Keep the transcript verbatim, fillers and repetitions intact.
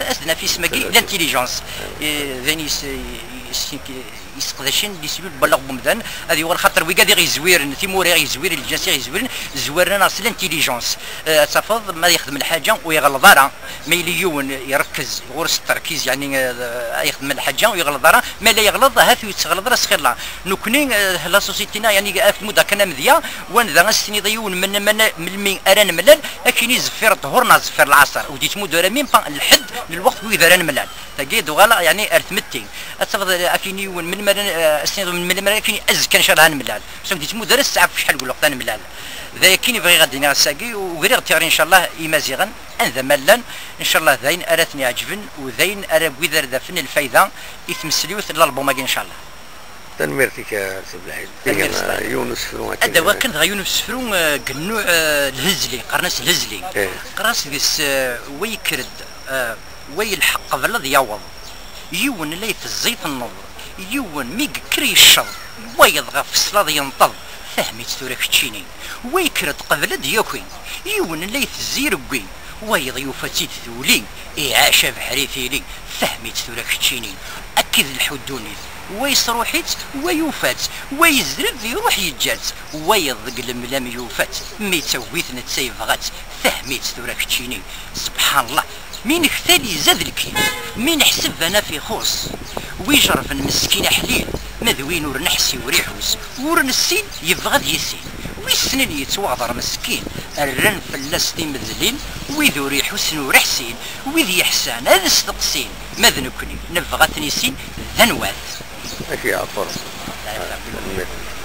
as-d-naf isem-agi, l'intelligence. Eh, d ayen yis-, yis-, yesseqdacen les cellules n wallaɣ n umdan, ad yuɣal xaṭer wigad i ɣ-yezwiren, timura i ɣ-yezwiren, leǧnas i ɣ-yezwiren, zwaren-aneɣ s l'intelligence. Eh, ad tafeḍ ma yexdem lḥaǧa ur yeɣleḍ ara, ma yili yiwen irekkez, ɣur-s tterkiz, yeɛni, eh, ad yexdem lḥaǧa ur yeɣleḍ ara, ma la yeɣleḍ, ahat ur yettɣelleḍ ara s xilla. Nekkni, eh, la société-nneɣ, yeɛni, ad tmudd akken amedya, wanda ad s-tiniḍ i yiwen men-, men-, melmi ara nemlal, akken i zeffir ṭhur neɣ zeffir lɛaṣer, ur d-yettmuddu ara même pas lḥedd n lweqt wid ara nemlal. Tagi d-uɣaleɣ, yeɛni, ar tmetti. Ad tafeḍ, eh, akken yiwen, melmi ara, eh, as-tiniḍ melmi ara, akken azekka ncallah ad nemlal. Ur d-yettmuddu ara ssaɛa ɣef wacḥal n lweqt ad nemlal. D aya kan i bɣiɣ ad d-iniɣ ass-agi, u griɣ tiɣri, ncallah, i Imaziɣen, anda ma llan, ncallah d ayen ara ten-iɛeǧben, u d ayen ara wid ara d-afen lfayda i tmesliwt n lalbum-agi, ncallah. Tanemmirt-ik, a Sibelɛid. Tanemmirt. Yiwen usefru akken. Ad d-awiɣ kan dɣa yiwen usefru, eh, deg nnuɛ, eh, lhezli, qqaren-as lhezli. Eh. Qqaren-as deg-s, eh, wa yekker-d, eh, wa yelḥeq qbel ad yaweḍ. Yiwen la itezzi tenneḍ, yiwen mi yekker yecceḍ, wayeḍ ɣef slaḍ yenṭeḍ, fahem-itt tura keččini. Wa yekker-d qbel ad d-yaki, yiwen la itezzi ireggi, wayeḍ yufa-tt-id tuli, iɛac abeḥri tili, fahem-itt tura keččini. Akked lḥu ddunit, wa yesruḥ-itt, wa yufa-tt, wa yezreb iruḥ yeǧǧa-tt, wayeḍ deg lemlam yufa-tt, mi tt-awi-t netta yebɣa-tt, fahem-itt tura keččini. Subḥanallah, mi nektal izad lkil, mi neḥseb ad naf ixuṣ. Wi jerben meskin aḥlil, ma d win ur neḥsi ur iḥus, ur nessin yebɣa ad yissin. Wis snin yettwaɣḍer meskin, rran fell-as timedlin, wid ur iḥussen ur ḥsin, wid yeḥsan ad steqsin, ma d nekkni nebɣa ad t-nissin d anwa-t. Ad k-yeɛfu Ṛebbi.